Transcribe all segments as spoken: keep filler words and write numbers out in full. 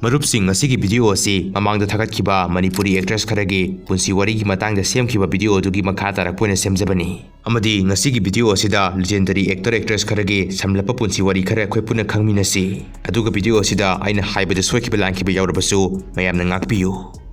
ꯃꯔꯨꯞꯁꯤꯡ, ꯉꯁꯤꯒꯤ video ꯑꯁꯤ ꯃꯃꯥꯡꯗ ꯊꯥꯒꯠꯈꯤꯕ ꯃꯅꯤꯄꯨꯔꯤ actress ꯈꯔꯒꯤ ꯄꯨꯟꯁꯤ ꯋꯥꯔꯤꯒꯤ ꯃꯇꯥꯡꯗ ꯁꯦꯝꯈꯤꯕ video ꯑꯗꯨꯒꯤ ꯃꯈꯥ ꯇꯥꯔꯛꯄ ꯑꯣꯏꯅ ꯁꯦꯝꯖꯕꯅꯤ꯫ ꯑꯃꯗꯤ ꯉꯁꯤꯒꯤ video ꯑꯁꯤꯗ legendary actor actress ꯈꯔꯒꯤ ꯁꯝꯂꯞꯄ ꯄꯨꯟꯁꯤ ꯋꯥꯔꯤ ꯈꯔ ꯑꯩꯈꯣꯏ ꯄꯨꯟꯅ ꯈꯪꯃꯤꯟꯅꯁꯤ꯫ ꯑꯗꯨꯒ video ꯑꯁꯤꯗ ꯑꯩꯅ ꯍꯥꯏꯕꯗ ꯁꯣꯏꯈꯤꯕ ꯂꯥꯟꯈꯤꯕ ꯌꯥꯎꯔꯕꯁꯨ ꯃꯌꯥꯝꯅ ꯉꯥꯛꯄꯤꯌꯨ꯫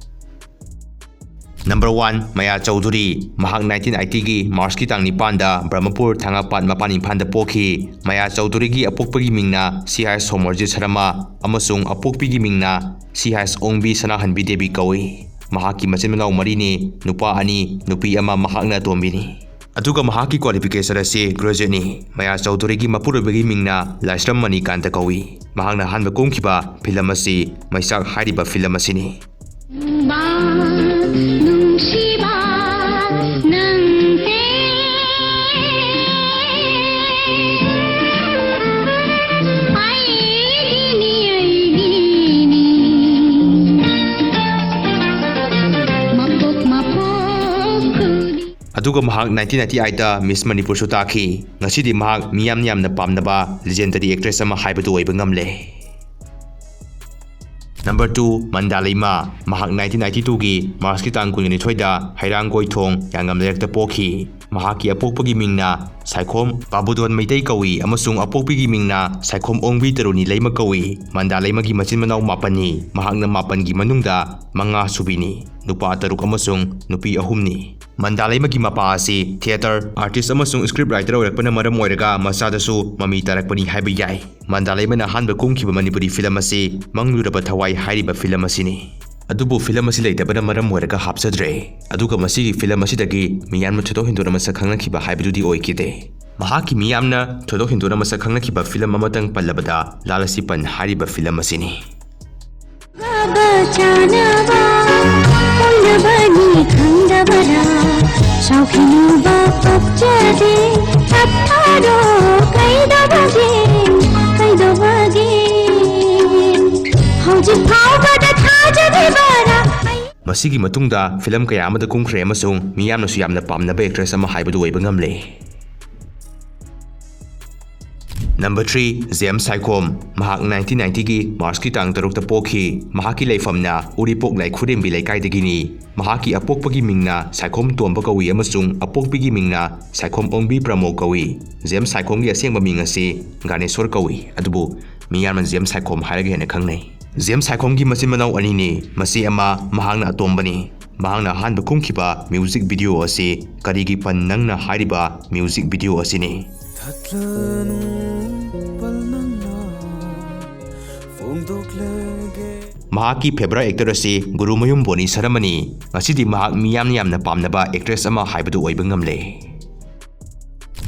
Number one, ꯃꯌꯥ ꯆꯧꯙꯨꯔꯤ꯫ ꯃꯍꯥꯛ nineteen eighty ꯒꯤ March ꯀꯤ ꯇꯥꯡ ꯅꯤꯄꯥꯟꯗ ꯕ꯭ꯔꯍꯃꯄꯨꯔ, ꯊꯥꯡꯒꯄꯥꯠ, ꯃꯄꯥꯟ ꯏꯝꯐꯥꯜꯗ ꯄꯣꯛꯈꯤ꯫ ꯃꯌꯥ ꯆꯧꯙꯨꯔꯤꯒꯤ ꯑꯄꯣꯛꯄꯒꯤ ꯃꯤꯡꯅ ꯁꯤ ꯑꯥꯏ ꯁꯣꯃꯔꯖꯤꯠ ꯁꯔꯃ ꯑꯃꯁꯨꯡ ꯑꯄꯣꯛꯄꯤꯒꯤ ꯃꯤꯡꯅ ꯁꯤ ꯑꯥꯏ ꯑꯣꯡꯕꯤ ꯁꯅꯥꯍꯟꯕꯤ ꯗꯦꯕꯤ ꯀꯧꯏ꯫ ꯃꯍꯥꯛꯀꯤ ꯃꯆꯤꯟ ꯃꯅꯥꯎ ꯃꯔꯤꯅꯤ, ꯅꯨꯄꯥ ꯑꯅꯤ, ꯅꯨꯄꯤ ꯑꯃ, ꯃꯍꯥꯛꯅ ꯑꯇꯣꯝꯕꯤꯅꯤ꯫ ꯑꯗꯨꯒ ꯃꯍꯥꯛꯀꯤ qualification ꯑꯁꯤ graduate ꯅꯤ꯫ ꯃꯌꯥ ꯆꯧꯙꯨꯔꯤꯒꯤ ꯃꯄꯨꯔꯣꯏꯕꯒꯤ ꯃꯤꯡꯅ ꯂꯥꯏꯁ꯭ꯔꯝ ꯃꯅꯤꯀꯥꯟꯇ ꯀꯧꯏ꯫ ꯃꯍꯥꯛꯅ ꯑꯍꯥꯟꯕ ꯀꯨꯝꯈꯤꯕ film ꯑꯁꯤ ꯃꯩꯆꯥꯛ ꯍꯥꯏꯔꯤꯕ film ꯑꯁꯤꯅꯤ꯫ ꯅꯨꯡꯁꯤꯕ ꯅꯪꯁꯦ ꯑꯩꯒꯤꯅꯤ, ꯑꯩꯒꯤꯅꯤ꯫ ꯃꯄꯣꯛ ꯃꯄꯣꯛ ꯈꯨꯗꯤꯡ ꯑꯗꯨꯒ ꯃꯍꯥꯛ nineteen ninety eight ꯇ Miss ꯃꯅꯤꯄꯨꯔꯁꯨ ꯇꯥꯈꯤ꯫ ꯉꯁꯤꯗꯤ ꯃꯍꯥꯛ ꯃꯤꯌꯥꯝꯅ ꯌꯥꯝꯅ ꯄꯥꯝꯅꯕ legendary actress ꯑꯃ ꯍꯥꯏꯕꯗꯨ ꯑꯣꯏꯕ ꯉꯝꯂꯦ꯫ Number two, ꯃꯟꯗꯥ ꯂꯩꯃ꯫ ꯃꯍꯥꯛ nineteen ninety two ꯒꯤ March ꯀꯤ ꯇꯥꯡ ꯀꯨꯟꯅꯤꯊꯣꯏꯗ ꯍꯩꯔꯥꯡꯒꯣꯏꯊꯣꯡ, ꯌꯥꯉꯝ ꯂꯩꯔꯛꯇ ꯄꯣꯛꯈꯤ꯫ ꯃꯍꯥꯛꯀꯤ ꯑꯄꯣꯛꯄꯒꯤ ꯃꯤꯡꯅ ꯁꯥꯏꯈꯣꯝ ꯕꯥꯕꯨꯗꯣꯟ ꯃꯩꯇꯩ ꯀꯧꯏ ꯑꯃꯁꯨꯡ ꯑꯄꯣꯛꯄꯤꯒꯤ ꯃꯤꯡꯅ ꯁꯥꯏꯈꯣꯝ ꯑꯣꯡꯕꯤ ꯇꯔꯨꯅꯤ ꯂꯩꯃ ꯀꯧꯏ꯫ ꯃꯟꯗꯥ ꯂꯩꯃꯒꯤ ꯃꯆꯤꯟ ꯃꯅꯥꯎ ꯃꯥꯄꯟꯅꯤ꯫ ꯃꯍꯥꯛꯅ ꯃꯥꯄꯟꯒꯤ ꯃꯅꯨꯡꯗ ꯃꯉꯥ ꯁꯨꯕꯤꯅꯤ꯫ ꯅꯨꯄꯥ ꯇꯔꯨꯛ ꯑꯃꯁꯨꯡ ꯅꯨꯄꯤ ꯑꯍꯨꯝꯅꯤ꯫ ꯃꯟꯗꯥ ꯂꯩꯃꯒꯤ ꯃꯄꯥ ꯑꯁꯤ theatre artist ꯑꯃꯁꯨꯡ script writer ꯑꯣꯏꯔꯛꯄꯅ ꯃꯔꯝ ꯑꯣꯏꯔꯒ ꯃꯆꯥꯗꯁꯨ ꯃꯃꯤ ꯇꯥꯔꯛꯄꯅꯤ ꯍꯥꯏꯕ ꯌꯥꯏ꯫ ꯃꯟꯗꯥ ꯂꯩꯃꯅ ꯑꯍꯥꯟꯕ ꯀꯨꯝꯈꯤꯕ ꯃꯅꯤꯄꯨꯔꯤ film ꯑꯁꯤ ꯃꯪꯂꯨꯔꯕ ꯊꯋꯥꯏ ꯍꯥꯏꯔꯤꯕ film ꯑꯁꯤꯅꯤ꯫ ꯑꯗꯨꯕꯨ film ꯑꯁꯤ ꯂꯩꯇꯕꯅ ꯃꯔꯝ ꯑꯣꯏꯔꯒ ꯍꯥꯞꯆꯗ꯭ꯔꯦ꯫ ꯑꯗꯨꯒ ꯃꯁꯤꯒꯤ film ꯑꯁꯤꯗꯒꯤ ꯃꯤꯌꯥꯝꯅ ꯊꯣꯏꯗꯣꯛ ꯍꯦꯟꯗꯣꯛꯅ ꯃꯁꯛ ꯈꯪꯅꯈꯤꯕ ꯍꯥꯏꯕꯗꯨꯗꯤ ꯑꯣꯏꯈꯤꯗꯦ꯫ ꯃꯍꯥꯛꯀꯤ ꯃꯤꯌꯥꯝꯅ ꯊꯣꯏꯗꯣꯛ ꯍꯦꯟꯗꯣꯛꯅ ꯃꯁꯛ ꯈꯪꯅꯈꯤꯕ film ꯑꯃꯇꯪ ꯄꯜꯂꯕꯗ ꯂꯥꯜ ꯑꯁꯤ ꯄꯟ ꯍꯥꯏꯔꯤꯕ film ꯑꯁꯤꯅꯤ꯫ ꯆꯥꯅꯕ ꯄꯨꯟꯅꯕꯅꯤ ꯈꯪꯗꯕꯔꯥ? ꯁꯥꯎꯈꯤꯅꯨꯕ ꯄꯛꯆꯗꯦ, ꯇꯞꯊꯔꯣ ꯀꯩꯗꯧꯕꯒꯦ, ꯀꯩꯗꯧꯕꯒꯦ? ꯍꯧꯖꯤꯛ ꯐꯥꯎꯕꯗ ꯊꯥꯖꯗ꯭ꯔꯤꯕꯔꯥ? ꯃꯁꯤꯒꯤ ꯃꯇꯨꯡꯗ film ꯀꯌꯥ ꯑꯃꯗ ꯀꯨꯝꯈ꯭ꯔꯦ ꯑꯃꯁꯨꯡ ꯃꯤꯌꯥꯝꯅꯁꯨ ꯌꯥꯝꯅ ꯄꯥꯝꯅꯕ actress ꯑꯃ ꯍꯥꯏꯕꯗꯨ ꯑꯣꯏꯕ ꯉꯝꯂꯦ꯫ Number three, James Saikhom. ꯃꯍꯥꯛ nineteen ninety ꯒꯤ ꯃꯥꯔꯆꯀꯤ ꯇꯥꯡ ꯇꯔꯨꯛꯇ ꯄꯣꯛꯈꯤ꯫ ꯃꯍꯥꯛꯀꯤ ꯂꯩꯐꯝꯅ ꯎꯔꯤꯄꯣꯛ ꯂꯥꯏꯈꯨꯔꯦꯝꯕꯤ ꯂꯩꯀꯥꯏꯗꯒꯤꯅꯤ꯫ ꯃꯍꯥꯛꯀꯤ ꯑꯄꯣꯛꯄꯒꯤ ꯃꯤꯡꯅ ꯁꯥꯏꯈꯣꯝ ꯇꯣꯝꯕ ꯀꯧꯏ ꯑꯃꯁꯨꯡ ꯑꯄꯣꯛꯄꯤꯒꯤ ꯃꯤꯡꯅ ꯁꯥꯏꯈꯣꯝ ꯑꯣꯡꯕꯤ ꯄ꯭ꯔꯃꯣ ꯀꯧꯏ꯫ ꯖꯦꯝꯁ ꯁꯥꯏꯈꯣꯝꯒꯤ ꯑꯁꯦꯡꯕ ꯃꯤꯡ ꯑꯁꯤ ꯒꯥꯅꯦꯁꯣꯔ ꯀꯧꯏ, ꯑꯗꯨꯕꯨ ꯃꯤꯌꯥꯝꯅ ꯖꯦꯝꯁ ꯁꯥꯏꯈꯣꯝ ꯍꯥꯏꯔꯒ ꯍꯦꯟꯅ ꯈꯪꯅꯩ꯫ ꯖꯦꯝꯁ ꯁꯥꯏꯈꯣꯝꯒꯤ ꯃꯆꯤꯟ ꯃꯅꯥꯎ ꯑꯅꯤꯅꯤ꯫ ꯃꯆꯦ ꯑꯃ, ꯃꯍꯥꯛꯅ ꯑꯇꯣꯝꯕꯅꯤ꯫ ꯃꯍꯥꯛꯅ ꯑꯍꯥꯟꯕ ꯀꯨꯝꯈꯤꯕ music video ꯑꯁꯤ ꯀꯔꯤꯒꯤ ꯄꯟ ꯅꯪꯅ ꯍꯥꯏꯔꯤꯕ music video ꯑꯁꯤꯅꯤ꯫ ꯊꯠꯂꯅꯨ ꯄꯜ ꯅꯪꯅ ꯐꯣꯡꯗꯣꯛꯂꯒꯦ꯫ ꯃꯍꯥꯛꯀꯤ favourite actor ꯑꯁꯤ ꯒꯨꯔꯨꯃꯌꯨꯝ ꯕꯣꯅꯤ ꯁꯔꯃꯅꯤ꯫ ꯉꯁꯤꯗꯤ ꯃꯍꯥꯛ ꯃꯤꯌꯥꯝꯅ ꯌꯥꯝꯅ ꯄꯥꯝꯅꯕ actress ꯑꯃ ꯍꯥꯏꯕꯗꯨ ꯑꯣꯏꯕ ꯉꯝꯂꯦ꯫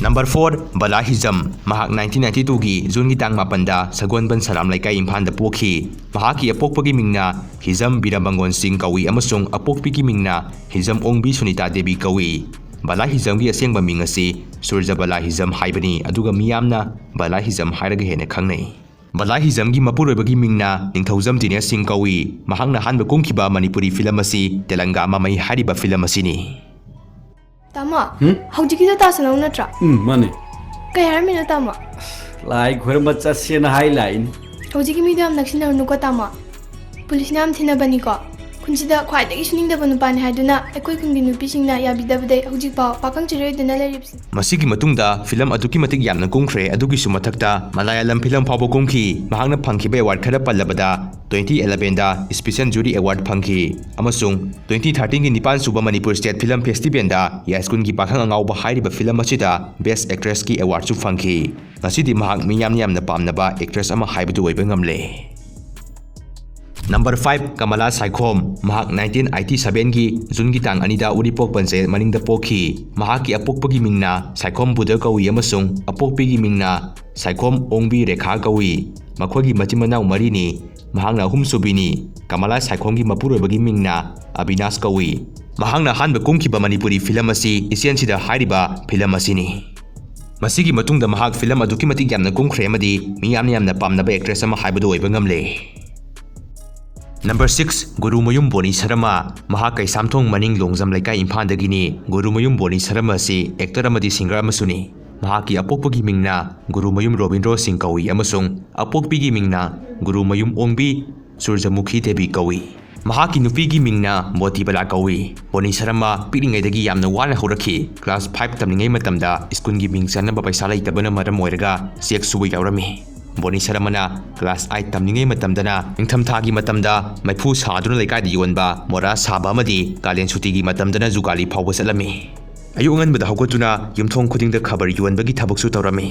Number four, ꯕꯂꯥ ꯍꯤꯖꯝ꯫ ꯃꯍꯥꯛ nineteen ninety two ꯒꯤ ꯖꯨꯟꯒꯤ ꯇꯥꯡ ꯃꯥꯄꯟꯗ ꯁꯒꯣꯜꯕꯟ ꯁꯂꯥꯝ ꯂꯩꯀꯥꯏ, ꯏꯝꯐꯥꯜꯗ ꯄꯣꯛꯈꯤ꯫ ꯃꯍꯥꯛꯀꯤ ꯑꯄꯣꯛꯄꯒꯤ ꯃꯤꯡꯅ ꯍꯤꯖꯝ ꯕꯤꯔꯃꯪꯒꯣꯟ ꯁꯤꯡ ꯀꯧꯏ ꯑꯃꯁꯨꯡ ꯑꯄꯣꯛꯄꯤꯒꯤ ꯃꯤꯡꯅ ꯍꯤꯖꯝ ꯑꯣꯡꯕꯤ ꯁꯨꯅꯤꯇꯥ ꯗꯦꯕꯤ ꯀꯧꯏ꯫ ꯕꯂꯥ ꯍꯤꯖꯝꯒꯤ ꯑꯁꯦꯡꯕ ꯃꯤꯡ ꯑꯁꯤ ꯁꯨꯔꯖ ꯕꯂꯥ ꯍꯤꯖꯝ ꯍꯥꯏꯕꯅꯤ, ꯑꯗꯨꯒ ꯃꯤꯌꯥꯝꯅ ꯕꯂꯥ ꯍꯤꯖꯝ ꯍꯥꯏꯔꯒ ꯍꯦꯟꯅ ꯈꯪꯅꯩ꯫ ꯕꯂꯥ ꯍꯤꯖꯝꯒꯤ ꯃꯄꯨꯔꯣꯏꯕꯒꯤ ꯃꯤꯡꯅ ꯅꯤꯡꯊꯧꯖꯝ ꯗꯤꯅꯦꯁ ꯁꯤꯡ ꯀꯧꯏ꯫ ꯃꯍꯥꯛꯅ ꯑꯍꯥꯟꯕ ꯀꯨꯝꯈꯤꯕ ꯃꯅꯤꯄꯨꯔꯤ film ꯑꯁꯤ ꯇꯦꯂꯪꯒꯥ ꯃꯃꯩ ꯍꯥꯏꯔꯤꯕ film ꯑꯁꯤꯅꯤ꯫ ꯇꯥꯃꯣ, ꯍꯨꯝ? ꯍꯧꯖꯤꯛꯀꯤꯗꯣ ꯇꯥꯁꯅꯧ ꯅꯠꯇ꯭ꯔꯣ? ꯎꯝ, ꯃꯥꯅꯦ꯫ ꯀꯩ ꯍꯥꯏꯔꯝꯃꯤꯅꯣ, ꯇꯥꯃꯣ? ꯂꯥꯏ ꯈꯣꯏꯔꯝꯕ ꯆꯠꯁꯦꯅ ꯍꯥꯏ ꯂꯥꯛꯏꯅꯤ꯫ ꯍꯧꯖꯤꯛꯀꯤ ꯃꯤꯗꯣ ꯌꯥꯝ ꯅꯛꯁꯤꯟꯅꯔꯨꯅꯨꯀꯣ, ꯇꯥꯃꯣ꯫ ꯄꯨꯂꯤꯁꯅ ꯌꯥꯝ ꯊꯤꯅꯕꯅꯤꯀꯣ꯫ ꯈꯨꯟꯁꯤꯗ ꯈ꯭ꯋꯥꯏꯗꯒꯤ ꯁꯨꯅꯤꯡꯗꯕ ꯅꯨꯄꯥꯅꯤ ꯍꯥꯏꯗꯨꯅ ꯑꯩꯈꯣꯏ ꯈꯨꯟꯒꯤ ꯅꯨꯄꯤꯁꯤꯡꯅ ꯌꯥꯕꯤꯗꯕꯗꯩ ꯍꯧꯖꯤꯛꯐꯥꯎ ꯄꯥꯈꯪ ꯆꯤꯔꯣꯏꯗꯅ ꯂꯩꯔꯤꯕꯁꯤꯅꯤ꯫ ꯃꯁꯤꯒꯤ ꯃꯇꯨꯡꯗ film ꯑꯗꯨꯛꯀꯤ ꯃꯇꯤꯛ ꯌꯥꯝꯅ ꯀꯨꯝꯈ꯭ꯔꯦ꯫ ꯑꯗꯨꯒꯤꯁꯨ ꯃꯊꯛꯇ ꯃꯂꯥꯌꯥꯂꯝ film ꯐꯥꯎꯕ ꯀꯨꯝꯈꯤ꯫ ꯃꯍꯥꯛꯅ ꯐꯪꯈꯤꯕ award ꯈꯔ ꯄꯜꯂꯕꯗ, twenty eleven ꯗ Special Jury Award ꯐꯪꯈꯤ ꯑꯃꯁꯨꯡ twenty thirteen ꯒꯤ ꯅꯤꯄꯥꯟ ꯁꯨꯕ ꯃꯅꯤꯄꯨꯔ State Film Festival ꯗ ꯌꯥꯏꯁ꯭ꯀꯨꯜꯒꯤ ꯄꯥꯈꯪ ꯑꯉꯥꯎꯕ ꯍꯥꯏꯔꯤꯕ film ꯑꯁꯤꯗ Best Actress ꯀꯤ award ꯁꯨ ꯐꯪꯈꯤ꯫ ꯉꯁꯤꯗꯤ ꯃꯍꯥꯛ ꯃꯤꯌꯥꯝꯅ ꯌꯥꯝꯅ ꯄꯥꯝꯅꯕ actress ꯑꯃ ꯍꯥꯏꯕꯗꯨ ꯑꯣꯏꯕ ꯉꯝꯂꯦ꯫ Number five, Kamala Saikhom. ꯃꯍꯥꯛ nineteen eighty seven ꯒꯤ ꯖꯨꯟꯒꯤ ꯇꯥꯡ ꯑꯅꯤꯗ ꯎꯔꯤꯄꯣꯛ ꯄꯟꯆꯥꯌꯠ ꯃꯅꯤꯡꯗ ꯄꯣꯛꯈꯤ꯫ ꯃꯍꯥꯛꯀꯤ ꯑꯄꯣꯛꯄꯒꯤ ꯃꯤꯡꯅ ꯁꯥꯏꯈꯣꯝ ꯕꯨꯙ ꯀꯧꯏ ꯑꯃꯁꯨꯡ ꯑꯄꯣꯛꯄꯤꯒꯤ ꯃꯤꯡꯅ ꯁꯥꯏꯈꯣꯝ ꯑꯣꯡꯕꯤ ꯔꯦꯈꯥ ꯀꯧꯏ꯫ ꯃꯈꯣꯏꯒꯤ ꯃꯆꯤꯟ ꯃꯅꯥꯎ ꯃꯔꯤꯅꯤ꯫ ꯃꯍꯥꯛꯅ ꯑꯍꯨꯝꯁꯨꯕꯤꯅꯤ꯫ ꯀꯃꯂꯥ ꯁꯥꯏꯈꯣꯝꯒꯤ ꯃꯄꯨꯔꯣꯏꯕꯒꯤ ꯃꯤꯡꯅ ꯑꯕꯤꯅꯥꯁ ꯀꯧꯏ꯫ ꯃꯍꯥꯛꯅ ꯑꯍꯥꯟꯕ ꯀꯨꯝꯈꯤꯕ ꯃꯅꯤꯄꯨꯔꯤ film ꯑꯁꯤ ꯏꯆꯦꯟꯁꯤꯗ ꯍꯥꯏꯔꯤꯕ film ꯑꯁꯤꯅꯤ꯫ ꯃꯁꯤꯒꯤ ꯃꯇꯨꯡꯗ ꯃꯍꯥꯛ film ꯑꯗꯨꯛꯀꯤ ꯃꯇꯤꯛ ꯌꯥꯝꯅ ꯀꯨꯝꯈ꯭ꯔꯦ ꯑꯃꯗꯤ ꯃꯤꯌꯥꯝꯅ ꯌꯥꯝꯅ ꯄꯥꯝꯅꯕ actress ꯑꯃ ꯍꯥꯏꯕꯗꯨ ꯑꯣꯏꯕ ꯉꯝꯂꯦ꯫ Number six, Gurumayum ꯕꯣꯅꯤ Sharma. ꯃꯍꯥꯛ ꯀꯩꯁꯥꯝꯊꯣꯡ ꯃꯅꯤꯡ ꯂꯣꯡꯖꯝ ꯂꯩꯀꯥꯏ, ꯏꯝꯐꯥꯜꯗꯒꯤꯅꯤ꯫ ꯒꯨꯔꯨꯃꯌꯨꯝ ꯕꯣꯅꯤ ꯁꯔꯃ ꯑꯁꯤ actor ꯑꯃꯗꯤ singer ꯑꯃꯁꯨꯅꯤ꯫ ꯃꯍꯥꯛꯀꯤ ꯑꯄꯣꯛꯄꯒꯤ ꯃꯤꯡꯅ ꯒꯨꯔꯨꯃꯌꯨꯝ ꯔꯣꯕꯤꯟꯗ꯭ꯔꯣ ꯁꯤꯡ ꯀꯧꯏ ꯑꯃꯁꯨꯡ ꯑꯄꯣꯛꯄꯤꯒꯤ ꯃꯤꯡꯅ ꯒꯨꯔꯨꯃꯌꯨꯝ ꯑꯣꯡꯕꯤ ꯁꯨꯔꯖꯃꯨꯈꯤ ꯗꯦꯕꯤ ꯀꯧꯏ꯫ ꯃꯍꯥꯛꯀꯤ ꯅꯨꯄꯤꯒꯤ ꯃꯤꯡꯅ ꯃꯣꯇꯤꯕꯥꯂꯥ ꯀꯧꯏ꯫ ꯕꯣꯅꯤ ꯁꯔꯃ ꯄꯤꯛꯂꯤꯉꯩꯗꯒꯤ ꯌꯥꯝꯅ ꯋꯥꯅ ꯍꯧꯔꯛꯈꯤ꯫ ꯀ꯭ꯂꯥꯁ ꯐꯥꯏꯚ ꯇꯝꯂꯤꯉꯩ ꯃꯇꯝꯗ ꯁ꯭ꯀꯨꯜꯒꯤ ꯃꯤꯡ ꯆꯟꯅꯕ ꯄꯩꯁꯥ ꯂꯩꯇꯕꯅ ꯃꯔꯝ ꯑꯣꯏꯔꯒ ꯆꯦꯛ ꯁꯨꯕ ꯌꯥꯎꯔꯝꯃꯤ꯫ ꯕꯣꯅꯤ ꯁꯔꯃꯅ ꯀ꯭ꯂꯥꯁ ꯑꯥꯏꯠ ꯇꯝꯂꯤꯉꯩ ꯃꯇꯝꯗꯅ ꯅꯤꯡꯊꯝꯊꯥꯒꯤ ꯃꯇꯝꯗ ꯃꯩꯐꯨ ꯁꯥꯗꯨꯅ ꯂꯩꯀꯥꯏꯗ ꯌꯣꯟꯕ, ꯃꯣꯔꯥ ꯁꯥꯕ ꯑꯃꯗꯤ ꯀꯥꯂꯦꯟ ꯁꯨꯇꯤꯒꯤ ꯃꯇꯝꯗꯅ ꯖꯨꯒꯥꯂꯤ ꯐꯥꯎꯕ ꯆꯠꯂꯝꯃꯤ꯫ ꯑꯌꯨꯛ ꯑꯉꯟꯕꯗ ꯍꯧꯒꯠꯇꯨꯅ ꯌꯨꯝꯊꯣꯡ ꯈꯨꯗꯤꯡꯗ ꯈꯕꯔ ꯌꯣꯟꯕꯒꯤ ꯊꯕꯛꯁꯨ ꯇꯧꯔꯝꯃꯤ꯫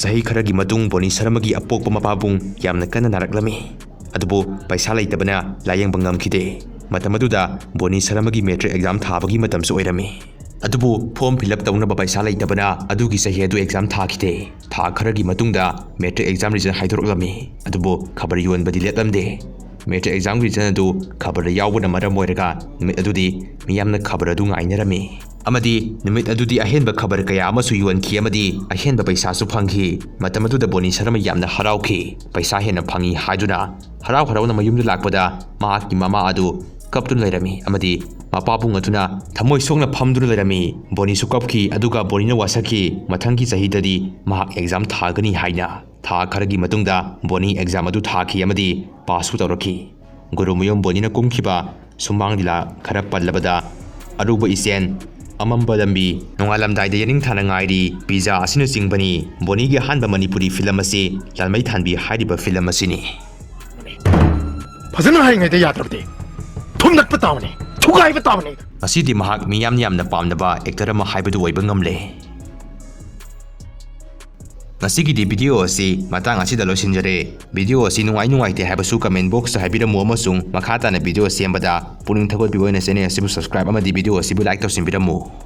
ꯆꯍꯤ ꯈꯔꯒꯤ ꯃꯇꯨꯡ ꯕꯣꯅꯤ ꯁꯔꯃꯒꯤ ꯑꯄꯣꯛꯄ ꯃꯄꯥꯕꯨꯡ ꯌꯥꯝꯅ ꯀꯟꯅ ꯅꯥꯔꯛꯂꯝꯃꯤ꯫ ꯑꯗꯨꯕꯨ ꯄꯩꯁꯥ ꯂꯩꯇꯕꯅ ꯂꯥꯌꯦꯡꯕ ꯉꯝꯈꯤꯗꯦ꯫ ꯃꯇꯝ ꯑꯗꯨꯗ ꯕꯣꯅꯤ ꯁꯔꯃꯒꯤ ꯃꯦꯇ꯭ꯔꯤꯛ ꯑꯦꯛꯖꯥꯝ ꯊꯥꯕꯒꯤ ꯃꯇꯝꯁꯨ ꯑꯣꯏꯔꯝꯃꯤ꯫ ꯑꯗꯨꯕꯨ ꯐꯣꯔꯝ ꯐꯤꯜ ꯑꯞ ꯇꯧꯅꯕ ꯄꯩꯁꯥ ꯂꯩꯇꯕꯅ ꯑꯗꯨꯒꯤ ꯆꯍꯤ ꯑꯗꯨ ꯑꯦꯛꯖꯥꯝ ꯊꯥꯈꯤꯗꯦ꯫ ꯊꯥ ꯈꯔꯒꯤ ꯃꯇꯨꯡꯗ ꯃꯦꯇ꯭ꯔꯤꯛ ꯑꯦꯛꯖꯥꯝ ꯔꯤꯖꯜ ꯍꯥꯏꯗꯣꯔꯛꯂꯝꯃꯤ꯫ ꯑꯗꯨꯕꯨ ꯈꯕꯔ ꯌꯣꯟꯕꯗꯤ ꯂꯦꯞꯂꯝꯗꯦ꯫ ꯃꯦꯇ꯭ꯔꯤꯛ ꯑꯦꯛꯖꯥꯝꯒꯤ ꯔꯤꯖꯜ ꯑꯗꯨ ꯈꯕꯔꯗ ꯌꯥꯎꯕꯅ ꯃꯔꯝ ꯑꯣꯏꯔꯒ ꯅꯨꯃꯤꯠ ꯑꯗꯨꯗꯤ ꯃꯤꯌꯥꯝꯅ ꯈꯕꯔ ꯑꯗꯨ ꯉꯥꯏꯅꯔꯝꯃꯤ꯫ ꯑꯃꯗꯤ ꯅꯨꯃꯤꯠ ꯑꯗꯨꯗꯤ ꯑꯍꯦꯟꯕ ꯈꯕꯔ ꯀꯌꯥ ꯑꯃꯁꯨ ꯌꯣꯟꯈꯤ ꯑꯃꯗꯤ ꯑꯍꯦꯟꯕ ꯄꯩꯁꯥꯁꯨ ꯐꯪꯈꯤ꯫ ꯃꯇꯝ ꯑꯗꯨꯗ ꯕꯣꯅꯤ ꯁꯔꯃ ꯌꯥꯝꯅ ꯍꯔꯥꯎꯈꯤ꯫ ꯄꯩꯁꯥ ꯍꯦꯟꯅ ꯐꯪꯉꯤ ꯍꯥꯏꯗꯨꯅ ꯍꯔꯥꯎ ꯍꯔꯥꯎꯅ ꯃꯌꯨꯝꯗ ꯂꯥꯛꯄꯗ ꯃꯍꯥꯛꯀꯤ ꯃꯃꯥ ꯑꯗꯨ ꯀꯞꯇꯨꯅ ꯂꯩꯔꯝꯃꯤ ꯑꯃꯗꯤ ꯃꯄꯥꯕꯨꯡ ꯑꯗꯨꯅ ꯊꯃꯣꯏ ꯁꯣꯛꯅ ꯐꯝꯗꯨꯅ ꯂꯩꯔꯝꯃꯤ꯫ ꯕꯣꯅꯤꯁꯨ ꯀꯞꯈꯤ, ꯑꯗꯨꯒ ꯕꯣꯅꯤꯅ ꯋꯥꯁꯛꯈꯤ, ꯃꯊꯪꯒꯤ ꯆꯍꯤꯗꯗꯤ ꯃꯍꯥꯛ ꯑꯦꯛꯖꯥꯝ ꯊꯥꯒꯅꯤ ꯍꯥꯏꯅ꯫ ꯊꯥ ꯈꯔꯒꯤ ꯃꯇꯨꯡꯗ ꯕꯣꯅꯤ ꯑꯦꯛꯖꯥꯝ ꯑꯗꯨ ꯊꯥꯈꯤ ꯑꯃꯗꯤ ꯄꯥꯁꯁꯨ ꯇꯧꯔꯛꯈꯤ꯫ ꯒꯨꯔꯨꯃꯌꯨꯝ ꯕꯣꯅꯤꯅ ꯀꯨꯝꯈꯤꯕ ꯁꯨꯃꯥꯡ ꯂꯤꯂꯥ ꯈꯔ ꯄꯜꯂꯕꯗ, ꯑꯔꯨꯕ ꯏꯆꯦꯜ, ꯑꯃꯝꯕ ꯂꯝꯕꯤ, ꯅꯣꯡꯉꯥꯜꯂꯝꯗꯥꯏꯗ ꯌꯦꯅꯤꯡꯊꯥꯅ ꯉꯥꯏꯔꯤ, ꯄꯤꯖꯥ ꯑꯁꯤꯅꯆꯤꯡꯕꯅꯤ꯫ ꯕꯣꯅꯤꯒꯤ ꯑꯍꯥꯟꯕ ꯃꯅꯤꯄꯨꯔꯤ ꯐꯤꯂꯝ ꯑꯁꯤ ꯂꯥꯜꯃꯩ ꯊꯥꯟꯕꯤ ꯍꯥꯏꯔꯤꯕ ꯐꯤꯂꯝ ꯑꯁꯤꯅꯤ꯫ ꯐꯖꯅ ꯍꯥꯏꯔꯤꯉꯩꯗ ꯌꯥꯗ꯭ꯔꯕꯗꯤ ꯊꯨꯝꯂꯛꯄ ꯇꯥꯕꯅꯤ, ꯊꯨꯒꯥꯏꯕ ꯇꯥꯕꯅꯤ꯫ ꯉꯁꯤꯗꯤ ꯃꯍꯥꯛ ꯃꯤꯌꯥꯝꯅ ꯌꯥꯝꯅ ꯄꯥꯝꯅꯕ ꯑꯦꯛꯇꯔ ꯑꯃ ꯍꯥꯏꯕꯗꯨ ꯑꯣꯏꯕ ꯉꯝꯂꯦ꯫ ꯉꯁꯤꯒꯤꯗꯤ ꯚꯤꯗꯤꯑꯣ ꯑꯁꯤ ꯃꯇꯥꯡ ꯑꯁꯤꯗ ꯂꯣꯏꯁꯤꯟꯖꯔꯦ꯫ ꯚꯤꯗꯤꯑꯣ ꯑꯁꯤ ꯅꯨꯡꯉꯥꯏ ꯅꯨꯡꯉꯥꯏꯇꯦ ꯍꯥꯏꯕꯁꯨ ꯀꯃꯦꯟ ꯕꯣꯛꯁꯇ ꯍꯥꯏꯕꯤꯔꯝꯃꯨ ꯑꯃꯁꯨꯡ ꯃꯈꯥ ꯇꯥꯅ ꯚꯤꯗꯤꯑꯣ ꯁꯦꯝꯕꯗ ꯄꯨꯛꯅꯤꯡ ꯊꯧꯒꯠꯄꯤꯕ ꯑꯣꯏꯅ ꯆꯦꯅꯦꯜ ꯑꯁꯤꯕꯨ ꯁꯕꯁꯀ꯭ꯔꯥꯏꯕ ꯑꯃꯗꯤ ꯚꯤꯗꯤꯑꯣ ꯑꯁꯤꯕꯨ ꯂꯥꯏꯛ ꯇꯧꯁꯤꯟꯕꯤꯔꯝꯃꯨ꯫